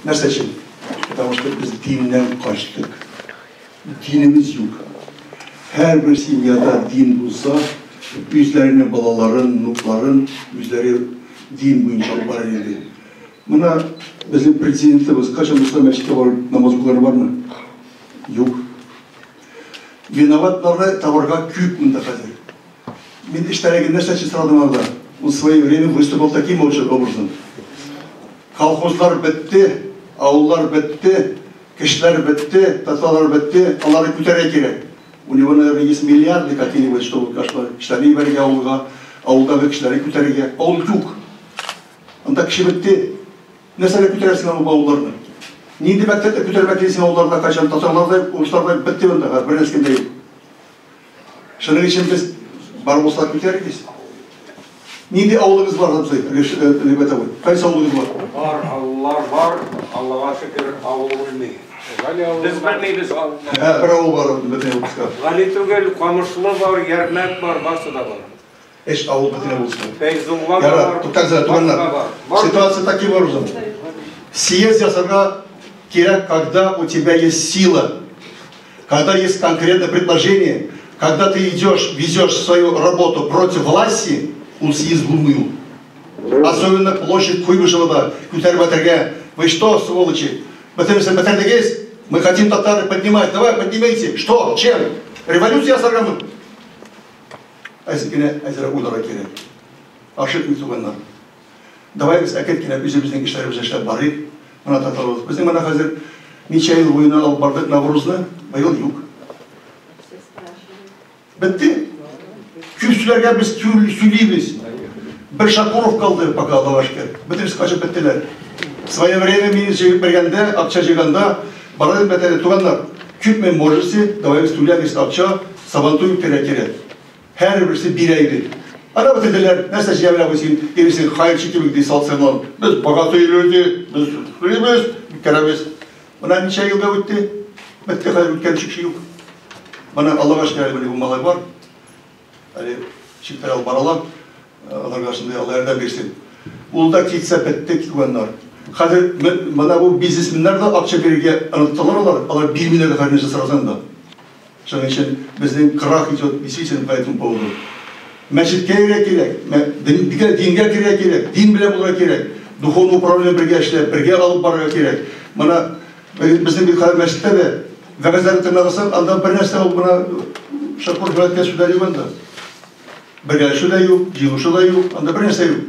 Нәрсә өчен? Потому что без диннән качтык. Динебез юк. Һәрбер семьяда дин булса, үзләренең балаларын, внукларын үзләре дин буенча алып барыр иде. Менә безнең президентыбыз кайчан булса мәчеткә барып намаз укулары бармы? Юк. Виноватларны табарга күп монда хәзер. Мин эштәлеген нәрсә өчен сорадым анда? Ул в свое время выступал таким образом. Колхозлар бетте, авыллар бетте, кешеләр бетте, татарлар бетте, аларны күтәрергә кирәк. У него, наверное, есть миллиарды какие-нибудь, чтобы кешеләрне җибәрергә авылга, авылдагы кешеләрне күтәрергә. Авыл юк. Анда кеше бетте. Нәрсәгә күтәрәсең ул авылларны? Нинди мәктәптә күтәрмәк дисең авылларда кайчан татарлар да, урыслар да бетте монда, бер нәрсә дә юк. Шуның өчен без бар булса күтәрегез. Нинди авылыгыз бар, абзый, Ребята, кайсы авылыгыз бар? Бар, авыллар бар, Аллага шөкер, авыл үлми. Без белмибез авылны. Ә, бер авыл бар, бөтен областьта. Гали түгел, Камышлы бар, Ярмәк бар, барсы да бар. Эш авыл бөтен областьта. Фәйзулла да Ярар, бар. туктагыз әле, барсы да туганнар. бар. Бар. Ситуация таким образом. Съезд ясарга кирәк, когда у тебя есть сила, когда есть конкретное предложение, когда ты идешь, везешь свою работу против власти, ул съезд булмый. Особенно площадь Куйбышевада, күтәреп әтергә. Вы что, сволочи? Бөтенесе бетердегез? Мы хотим татары поднимать. Давай, поднимайте. Что? Чем? Революция ясаргамы? Әзгенә әзрәк уйларга кирәк. Ашыкмый, туганнар. Давай без әкрен генә үзебезнең эшләребезне эшләп барыйк. Менә татарыбыз. Безнең менә хәзер ничә ел буена алып бардык Наврузны, быел юк. Бетте. Күпчеләргә без сөйлибез. Бер Шакуров калды пока, Аллага шөкер. Бөтенесе качып беттеләр. В свое время мин җыеп бергәндә, акча җыйганда, бара идем бәтәре, туганнар, күпме можете, давай без түләгез акча, Сабантуй үткәрергә кирәк. Һәрберсе бирә иде. Ана бетерделәр, нәрсә җыя белә бу син, иресең хәерче кебек ди салсыннан. Без богатые люди, без түлибез, үткәрәбез. Менә ничә елда үтте, бетте хәзер үткән кеше юк. Менә Аллага шөкер, әле бу малай бар. Әле читтә алып баралар. Аларга шундый Алла ярдәм бирсен. Ул да китсә бетте, туганнар. Хәзер менә бу бизнесменнар да акча бирергә оныттылар алар, алар бирмиләр дә хәзер нәрсә сорасаң да. Шуның өчен безнең крах идет действительно по этому поводу. Мәчеткә йөрергә кирәк, дингә керергә кирәк, дин белән булырга кирәк, духовный управление бергә эшләп, бергә алып барырга кирәк. Менә безнең бит хәзер мәчеттә дә вәгазьләрне тыңласаң, анда бер нәрсә ул менә Шакур хәзрәткә сүзләр юк анда. Бергәләшү дә юк, җыелышу да юк, анда бер нәрсә юк.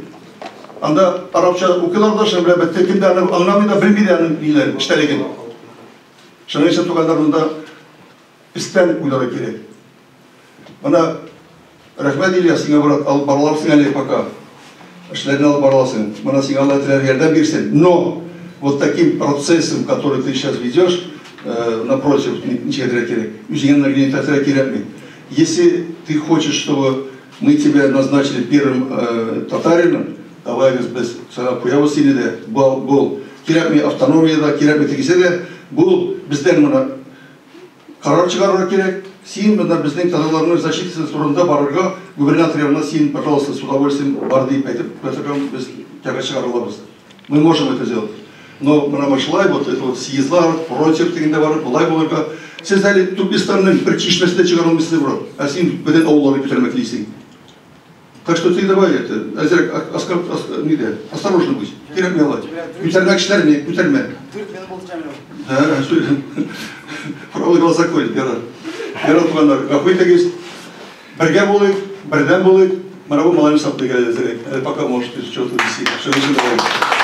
Анда арабча укыйлар да, шуның белән бетте, кем дә аны аңламый да, белми дә аның ниләрен, эчтәлеген. Шуның өчен, туганнар, монда өстән уйларга кирәк. Менә рәхмәт, Ильяс, сиңа, брат, алып бара аласың әле пока. Эшләрне алып бара аласың. Менә сиңа Алла Тәгалә ярдәм бирсен. Но вот таким процессом, который ты сейчас ведешь, напротив, ничек кирәк. Үзеңә нагнетать кирәкми. Если ты хочешь, чтобы мы тебя назначили первым татарином, давай без сиңа куябыз сине дә, бул. Кирәкми автономия да, кирәкми тегесе дә, бул бездән менә карар чыгарырга кирәк. Син менә безнең татарларның защитасы турында барырга губернатор янына син, пожалуйста, с удовольствием бар дип әйтеп, без кәгазь чыгара алабыз. Мы можем это сделать. Но менә шулай вот это вот съездлар, против дигәндә барып, болай булырга. Сез әле Туркестанның бер чишмәсенә чыгара алмыйсыз, брат. Ә син бөтен авылларны күтәрмәк телисең. Так что ты давай это, әзрәк нидә, осторожно будь. Кирәкми алай. Күтәрмә кешеләрне, күтәрмә. 4 минут булды, Җәмил. Да, правый глаза колет, ярар. Ярар, туганнар, гафу итегез. Бергә булыйк, бердәм булыйк. Менә бу малайны саклыйк әле әзрәк. Әле пока может что-то висит. Все, давай.